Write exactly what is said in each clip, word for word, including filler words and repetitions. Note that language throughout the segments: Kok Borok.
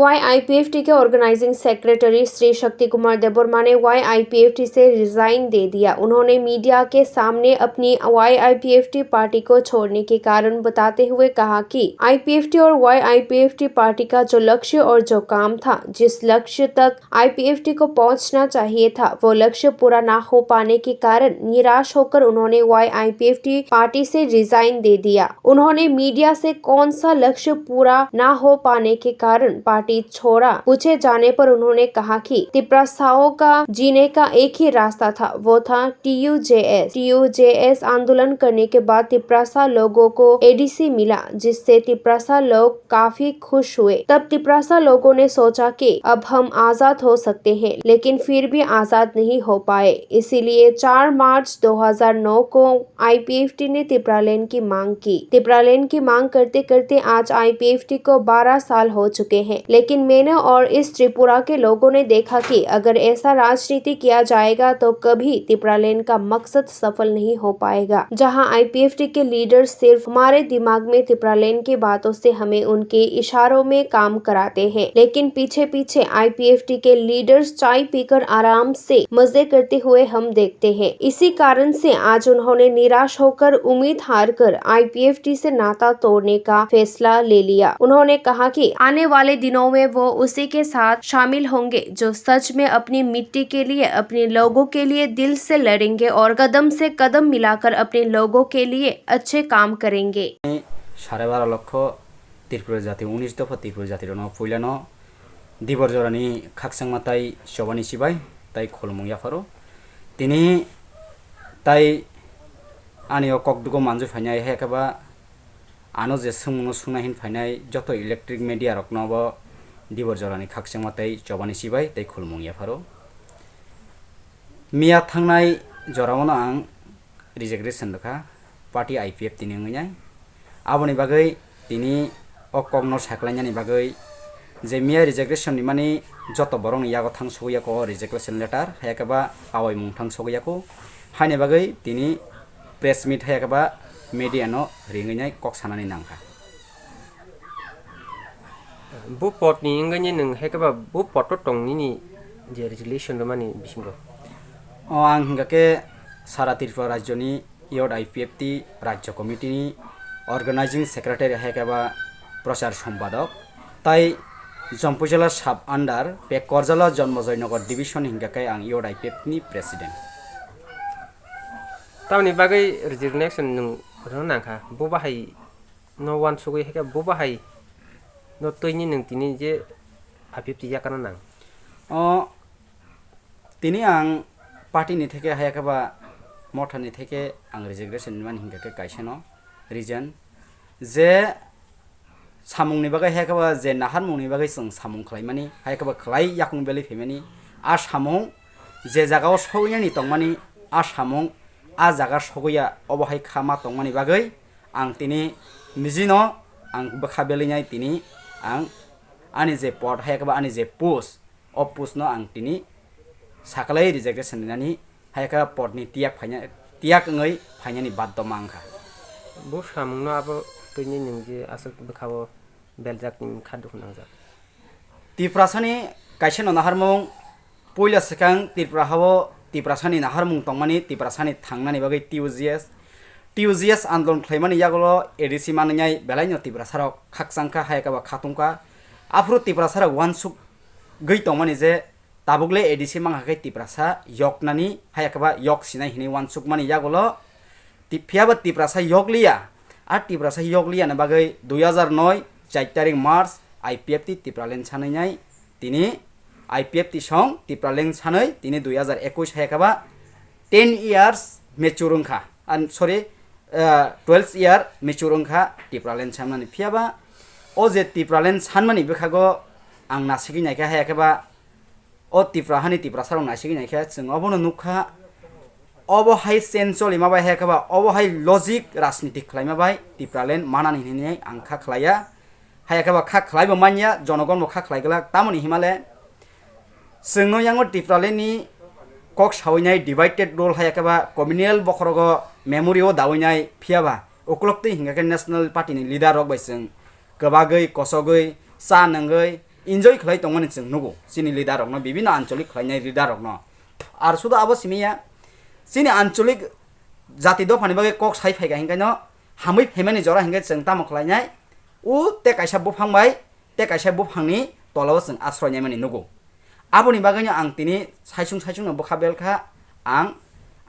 वाईआईपीएफटी के organising secretary Shri शक्ति कुमार देबवर्मा ने वाईआईपीएफटी से रिजाइन दे दिया। उन्होंने मीडिया के सामने अपनी वाईआईपीएफटी पार्टी को छोड़ने के कारण बताते हुए कहा कि आईपीएफटी और वाईआईपीएफटी पार्टी का जो लक्ष्य और जो काम था, जिस लक्ष्य तक आईपीएफटी को पहुंचना चाहिए था, वो लक्ष्य पूरा ना हो पाने के कारण निराश होकर उन्होंने वाईआईपीएफटी पार्टी से रिजाइन दे दिया। उन्होंने मीडिया से कौन सा लक्ष्य पूरा ना हो पाने के कारण पार्टी छोड़ा पूछे जाने पर उन्होंने कहा कि तिपरासाओं का जीने का एक ही रास्ता था, वो था टीयूजेएस। टीयूजेएस आंदोलन करने के बाद तिपरासा लोगों को एडीसी मिला, जिससे तिपरासा लोग काफी खुश हुए। तब तिपरासा लोगों ने सोचा कि अब हम आजाद हो सकते हैं, लेकिन फिर भी आजाद नहीं हो पाए। इसीलिए चार मार्च दो हज़ार नौ को आईपीएफटी ने तिपरालैंड की मांग की। तिपरालैंड की मांग करते करते आज आईपीएफटी को बारह साल हो चुके हैं, लेकिन मैंने और इस त्रिपुरा के लोगों ने देखा कि अगर ऐसा राजनीति किया जाएगा तो कभी तिपरालैंड का मकसद सफल नहीं हो पाएगा। जहां आईपीएफटी के लीडर्स सिर्फ हमारे दिमाग में तिपरालैंड की बातों से हमें उनके इशारों में काम कराते हैं, लेकिन पीछे पीछे आईपीएफटी के लीडर्स चाय पीकर आराम से मजे करते हुए हम देखते हैं। इसी कारण से आज उन्होंने निराश होकर, उम्मीद हारकर आईपीएफटी से नाता तोड़ने का फैसला ले लिया। उन्होंने कहा कि आने वाले दिनों में वो उसी के साथ शामिल होंगे जो सच में अपनी मिट्टी के लिए, अपने लोगों के लिए दिल से लड़ेंगे और कदम से कदम मिलाकर अपने लोगों के लिए अच्छे काम करेंगे। Sare baro lokho Tripura jati, unis dopha Tripura jati rokno puilano Dibor jorani khakchangma tai chobani chibai tai khulumung yapharo. Tini tai ani o kokdugo manjui phainai, hai khe ba ano je swngmungno swngnai hin phainai joto electric media rokno bo Dibor jorani khakchangma tai chobani chibai tai khulumung yapharo. Miya thangnai jorao no ang resignation rwkha, party I P F T ni wngwi nai. Aboni bagwi tini o kokno sakhlainani bagwi je miya resignation rimani joto borokni yago thang sogwi ya kho o resignation letter, hai khe ba kawaimung thang sogwi ya kho. Haini bagwi tini press meet hai khe ba media no ringwi nai kok sanani nangkha. Bu pot ni wngwi nwng hai khe ba bu pot o tong nini je resolution rwmani bisingo? O, ang hingkha khe sara Tripura rajyo ni Youth I P F T rajyo committee ni organizing secretary hai khe ba prochar sompadok, tai Jampuijala sub under Pekkorjala Jonmojoynagar division hingkha khe ang Youth I P F T ni president. Tamoni bagwi resignation nwng rwna nangkha, bo bahai no uansugwi hai khe bo bahai no twini nwng tini je I P F T yakano nang? O, tini ang party ni theke hai khe ba motha ni theke ang resignation rimani hingkha khe kaisa no reason je samung ni bagwi hai khe ba je naharmung ni bagwi chwng samung khlaimani hai khe ba khlai yakung belwi phaimani a samung je jaga o sogwi nani tongmani a samung a jaga sogwi ya obo hai kha ma tongmani bagwi ang tini nijino ang bwkha belwi nai tini ang ani je pod hai khe ba ani je post o post no ang tini sakalai resignation rinani hai khe pod ni tiyak phaina, tiyak wngwi phainani baddo ma wngkha. Bo samung no abo twini nwng je aswk bwkha o beljak ni kha dukhu nangjak. Tiprasani kaisa no naharmung. Puila swkang Tripura hao Tiprasani naharmung tongmani, Tiprasani thangnani bagwi T U G S, T U G S andolon khlaimani yagulo A D C manwinai belaino Tiprasarok khakchangkha, hai khe ba khatungkha. Aphuru Tiprasarok uansukgwi tongmani je tabukle A D C mangkha khe Tiprasa yoknani, hai khe ba yok sinai hinwi uansukmani yagulo Ti-, phiya ba Tiprasa yokliya. A Tiprasa yokliya ni bagwi dui hazar noi char tarik March I P F T Tipraland sanwi nai tini I P F T song Tipraland sanwi tini dui hazar ekush hai khe ba ten years mature wngkha. An, sorry, eh, twelve year mature wngkha Tipraland sanmani. Phiya ba o je Tipraland sanmani bwkhago ang nasigwi naikha hai khe ba o Tipra hani Tiprasarok naisingwi naikhe chwng obono nukha, obo hai sense cholima bai hai khe ba obo hai logic rajniti khlaima bai Tipraland manani hinwi ang kha khlaiya. Hai khe ba kha khlaibo manya, jonogonbo kha khlai glak, tamoni himale chwngno yango Tipralandni kok sawinai divided rule hai khe ba communal bokhorogo memory o dawinai, phiya ba ukloktwi hingkha khe National Party ni leader rok bai chwng kwbagwi, kosogwi, cha nungwi, enjoy khlai tongmani chwng nugo chini leader rokno, bibinno ancholik khlainai leader rokno. Ar sudu abo simi ya, chini ancholik jati dophani bagwi kok sai phaikha hinkaino hamwi phaimani jora hinkhe chwng tamo khlainai, o tei kaisa buphang bai tei kaisa buphangni tolao chwng asroi naimani nugo. Aboni bagwino ang tini saisung saisungno bwkha belkha, ang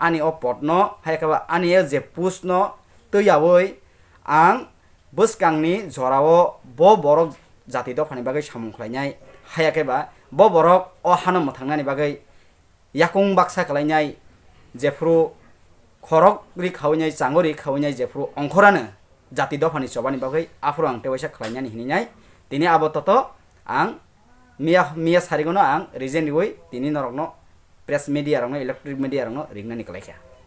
ani o podno, hai khe ba ani o je postno twiyaui ang bwskangni jorao bo borok jati dophani bagwi samung khlainai, haya khe ba bo borok o hano mwthangnani bagwi yakung baksa khlainai, jephuru khorok ri khaui nai, chango ri khaui nai, jephuru ongkhorano jati dophani chobani bagwi aphuru ang tei waisa khlainani hininai. Tini abo toto ang miya, miya sarigono ang resign riui tini norokno press media rokno, electronic media rokno ringnani kwlaikha.